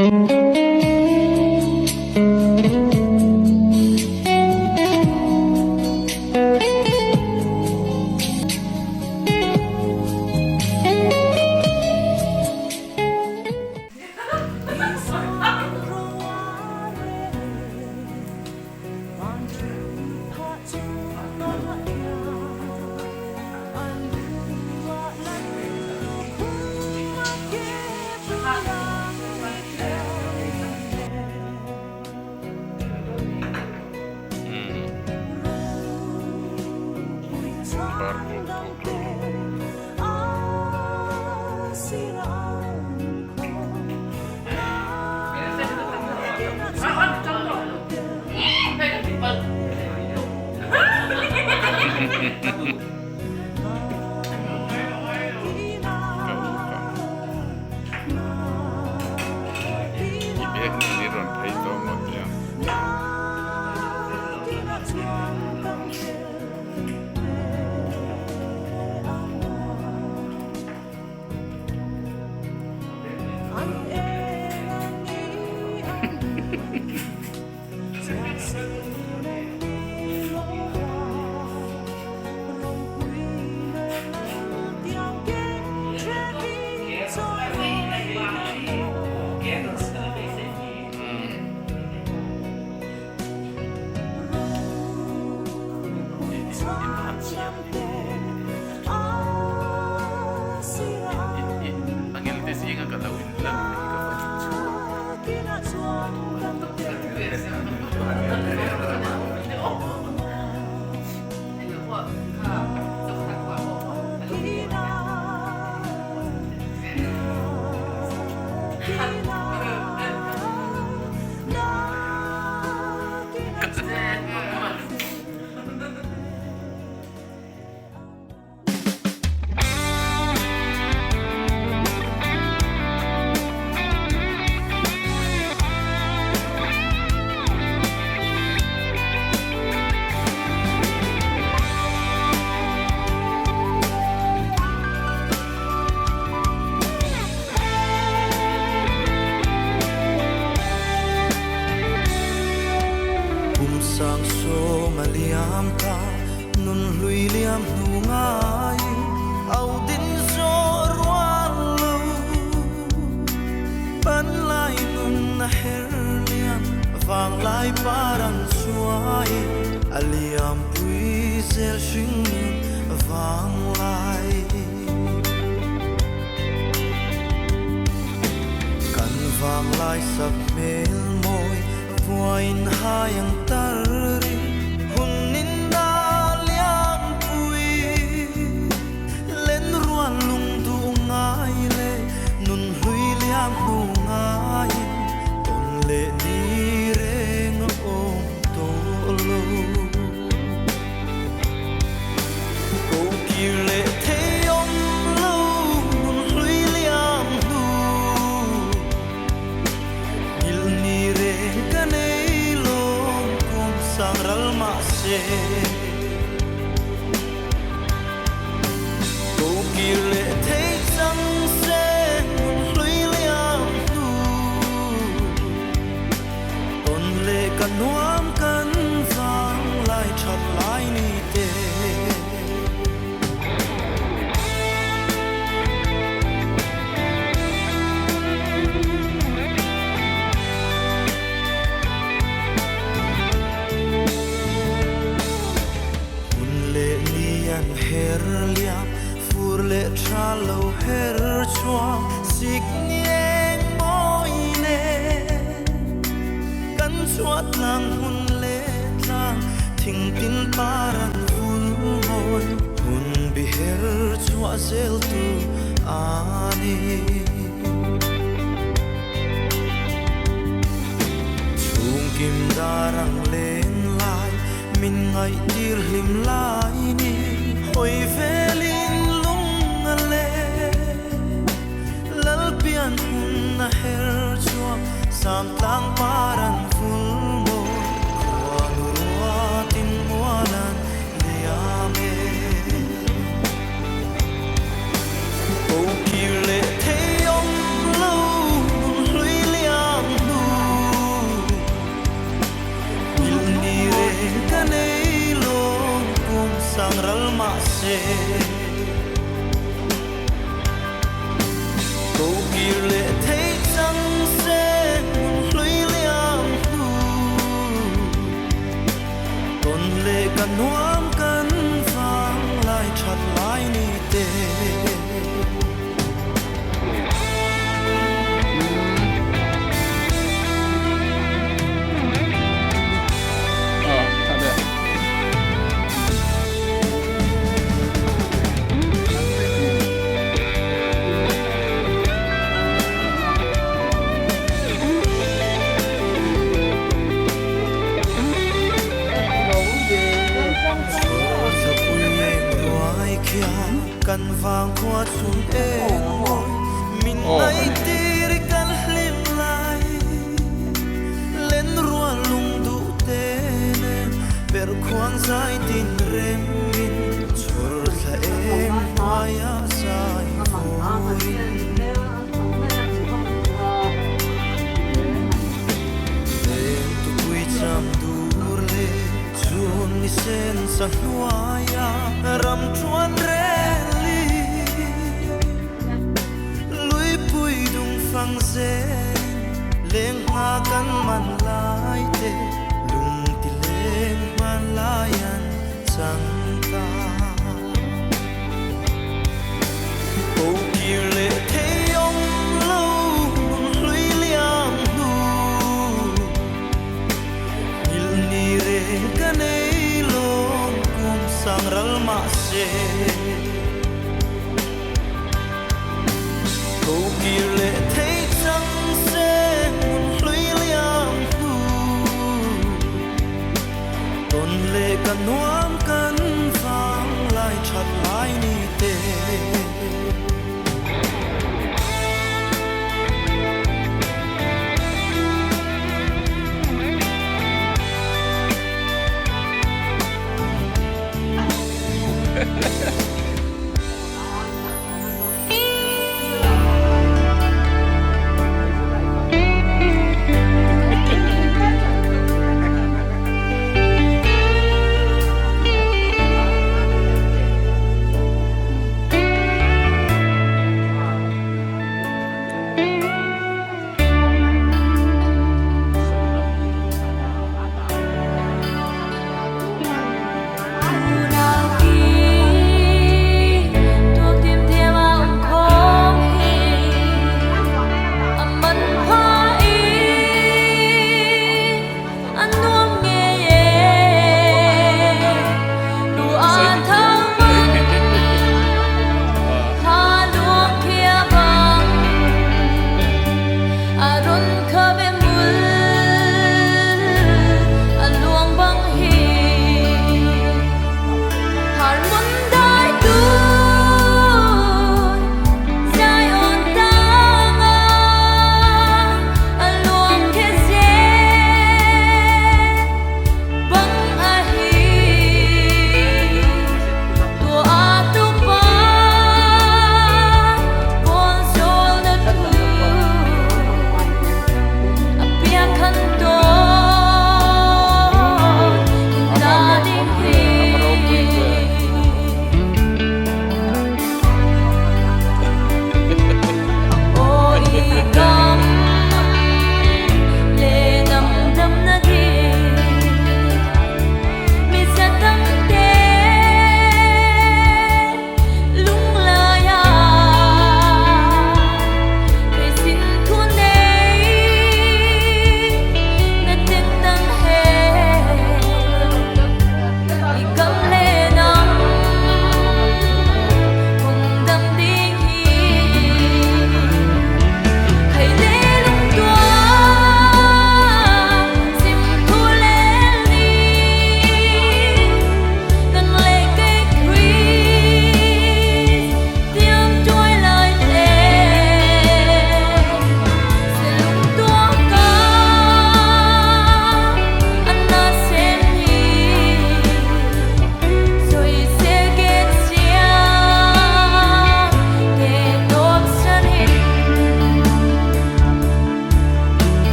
I bag nen i rawn phei tawh maw tia. Angel te zinga ka lo in lan hi ka va duh Kum sang sawm a liam ta, nun hlui liam hnu ngaiin au din zawh rual lo. Pan lai nun a her liam, vang lai par an chuai, a liam pui zel hring nun vang lai. Kan vang lai sak hmel mawi vuain hai ang tar ri hun in a liam pui. Len rual lung duh ngai le nun hlui liam hnu ngaiin tawn leh ni reng a awm tawh lo. Ko kir leh thei awm lo nun hlui liam hnu. Ngilh ni reng ka nei lawm kum sang ral mahse. Ko kir leh thei chang se nun hlui liam hnu. Tawn leh ka nuam kan vang lai that lai ni te. Hun leh ni an her liam, fur leh tha lo her chhuak, sik ni eng mawi nen. Kan chhuah tlang hun leh tlang, thing tin par an vul mawi, hun bi her chhuah zel tu a ni. Chhungkim dar ang len lai, min ngaihtir hlim lai ni, hawi velin lung a leng. Lalpian hun a her chhuak, sam tlang par an vul mawi, khuanu ruatin mual an liam e. Ko kir leh thei awm lo nun hlui liam. se. Ko kir leh thei chang se hmun hlui liam hnu. Tawn leh ka nuam kan vang lai that lai ni te. Kan vang khua chhun eng mawi min ngaihtir i kan hlim lai len rual lung duh te nen per khuang zai tin rem in chhawr thla eng hnuaia zai vawiin. Leng tupui cham dur leh chhun ni sen sa hnuaia ram chuan rel i luipui dung fang zelin leng hma kan man lai te lung ti leng hman lai an chang ta. Ko kir leh thei awm lo nun hlui liam hnu. Ngil ni reng ka nei lawm kum sang ral mah se. Ko kir leh thei chang se nun hlui liam hnu. Tawn leh ka nuam kan vang lai that lai ni te.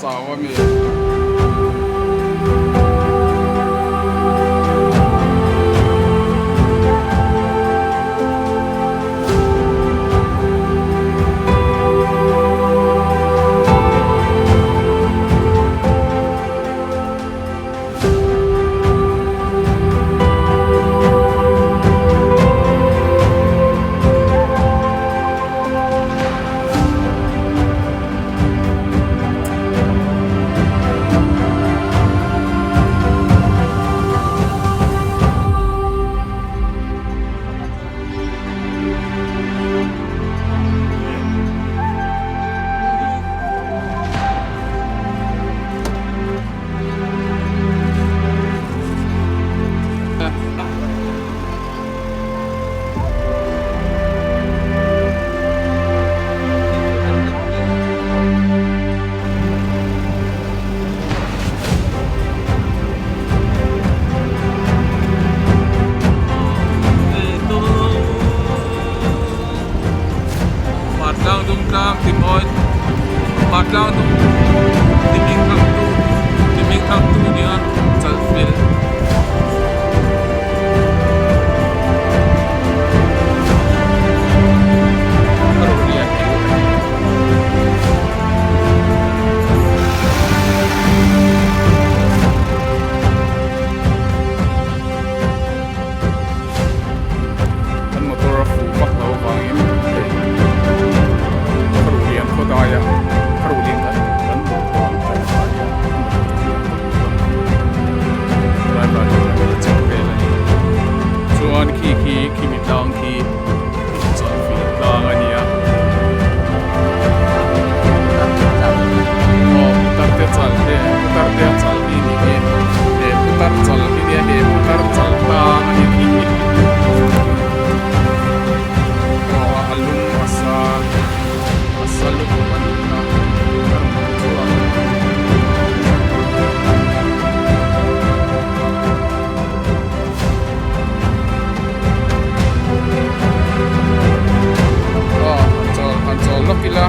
chau a mi. Partlang dum tlang ti mawi Partlang dum ti hming thang tu ti hming thang tu nia Chalfilh. An motor a fuh vak lo avangin hei kharuh lian khaw daia kharuh lian kan kan hmuh tawh ang tawh kha a nia a motor hi a hmu a driver chu a check vel a ni chuan khi khi khimi tlang khi chawlhfil tlang a nia aw putar te chal te putar te a chal hi ni hi he putar chal hi nia he putar chal tlang a ni khi hi aw a lung a sa a sa lutuk a nih kha a rawn hmu chhuak. Aw han chawl han chawl lawk ila.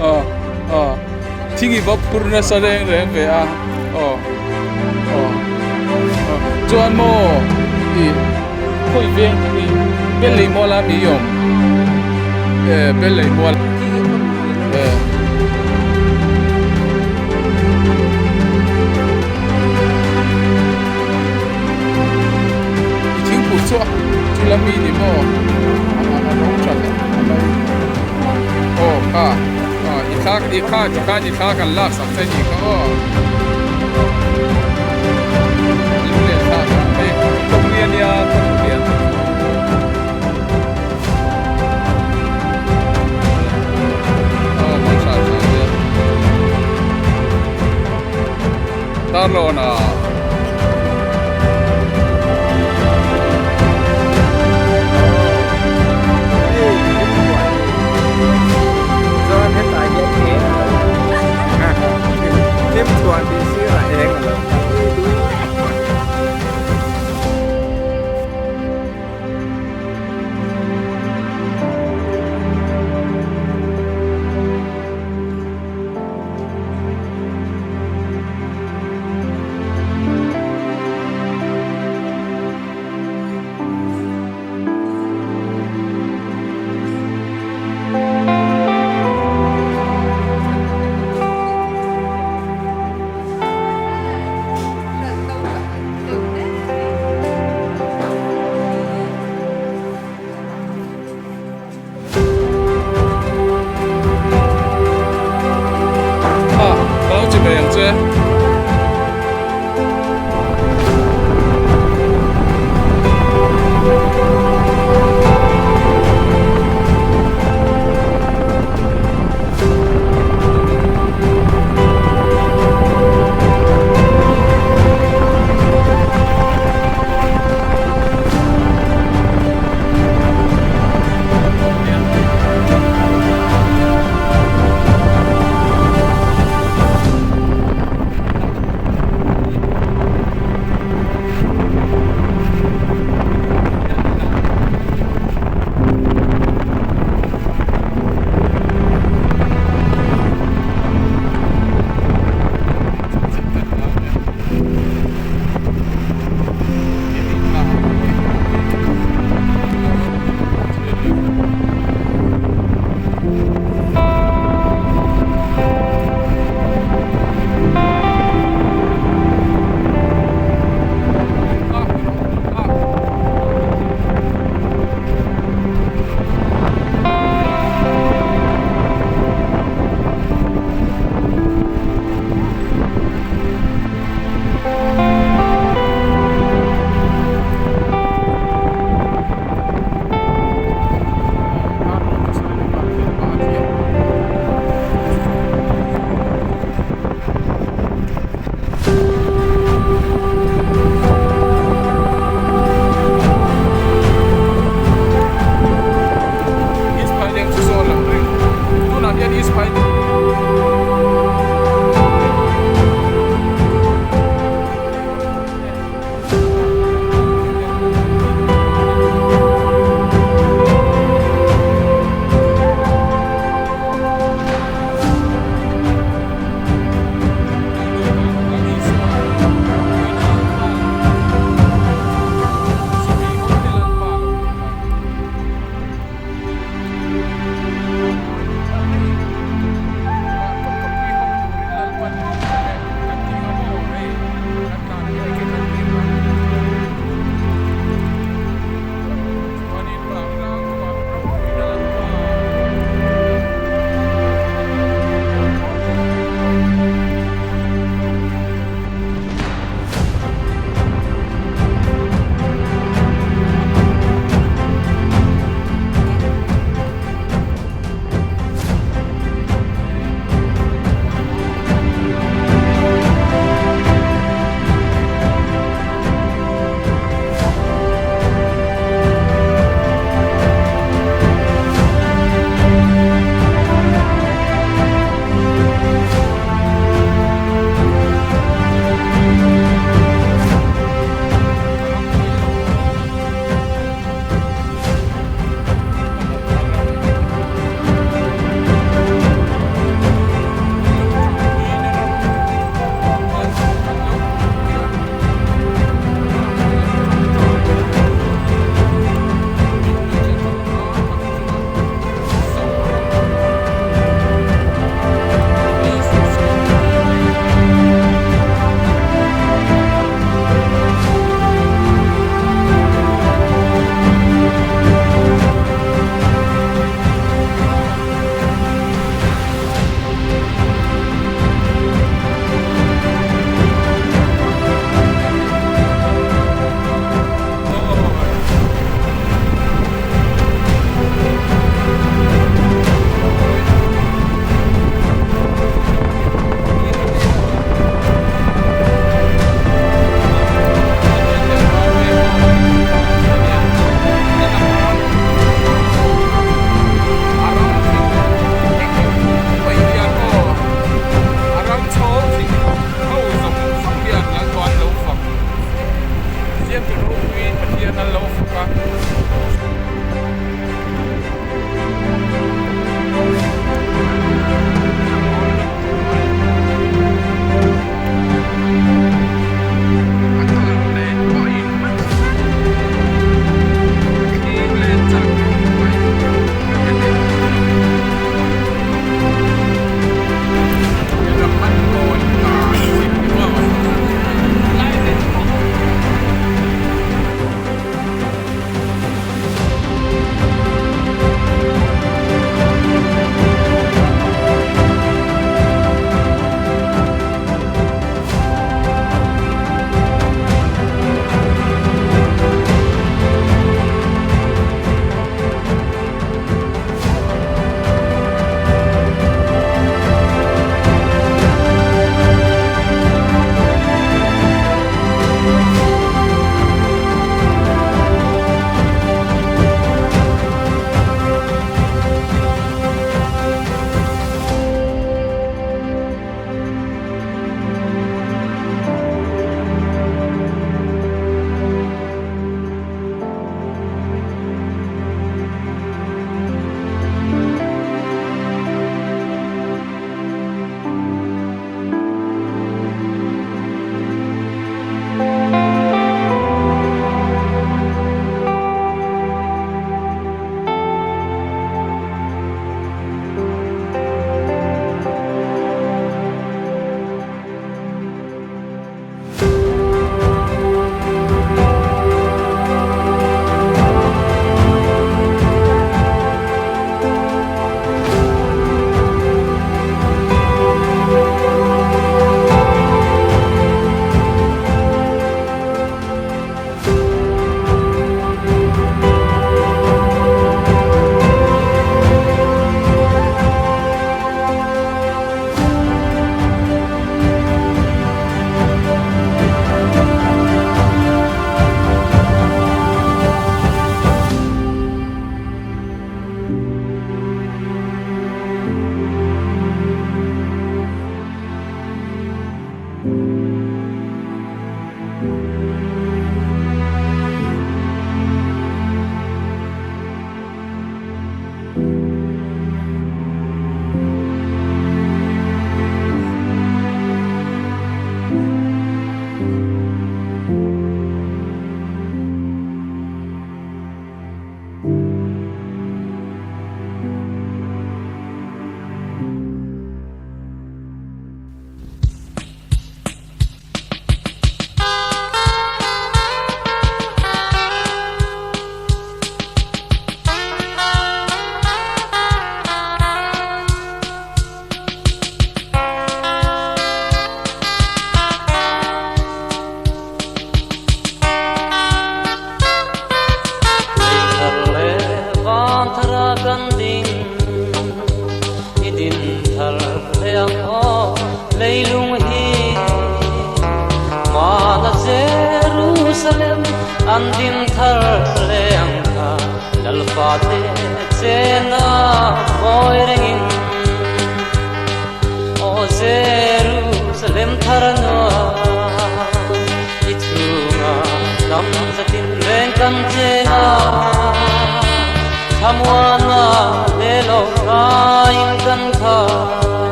Aw aw thing i va phur nasa reng reng ve a aw aw aw chuan maw ih khawi veng ih bel lei mual a mi awm eh bel lei mual eh. I thingpui chu a chu la mi ni maw a ro tha hle mai aw kha aw i thla i kha ti khan i thla kan lak sak che ni kha aw lunglen thlak ang hei kawng ni ania kawng lian aw hmang tha tha hle Darlawn ah. A ka lo chi ve ang che.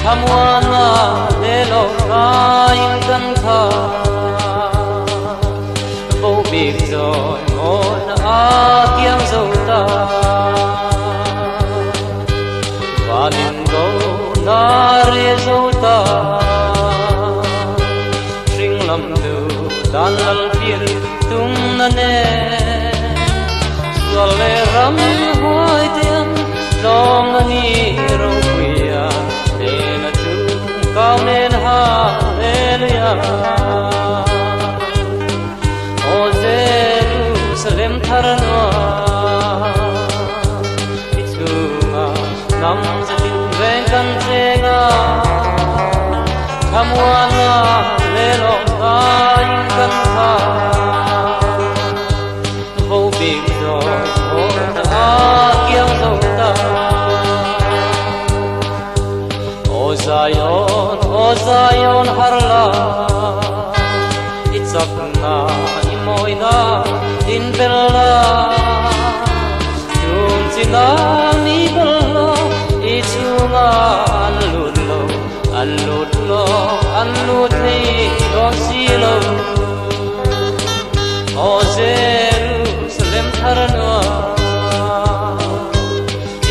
Thamuana le lo ngai kan kha. Dan lal tir tumna nen sual leh ram huai te an tlawmna ni ropuia hnena chu kau nen Hallelujah. Aw Jerusalem thar nuam i chhunga hnam zatin reng kan cheng a, thlamuana leh lawmnain kan khat. Vo bik zawi mawi a kiang zo ta. Aw Zion, aw Zion har la, i chakna i mawina in bel la. Tum china mi bel lo, i chhunga an lut lo, an lut lo, an lut thei dawn si lo. Aw Jerusalem thar nuam,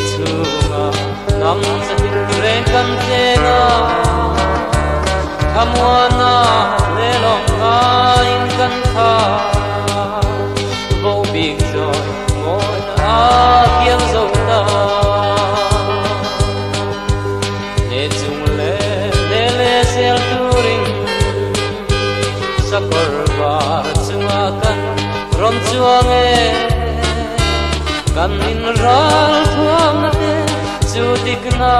i chhunga hnam zatin reng kan tleng a, thlamuana leh lawmnain kan khat, vo bik zawi mawina a kiang zo ta. Hneh chung leh hneh leh zel turin sakawr var chungah kan rawn chuang e. Kan inral thuamna te chu dikna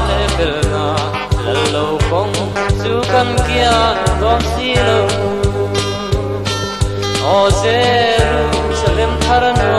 leh felna lal lo kawng chu kan kian dawn si lo. Aw Jerusalem thar nuam.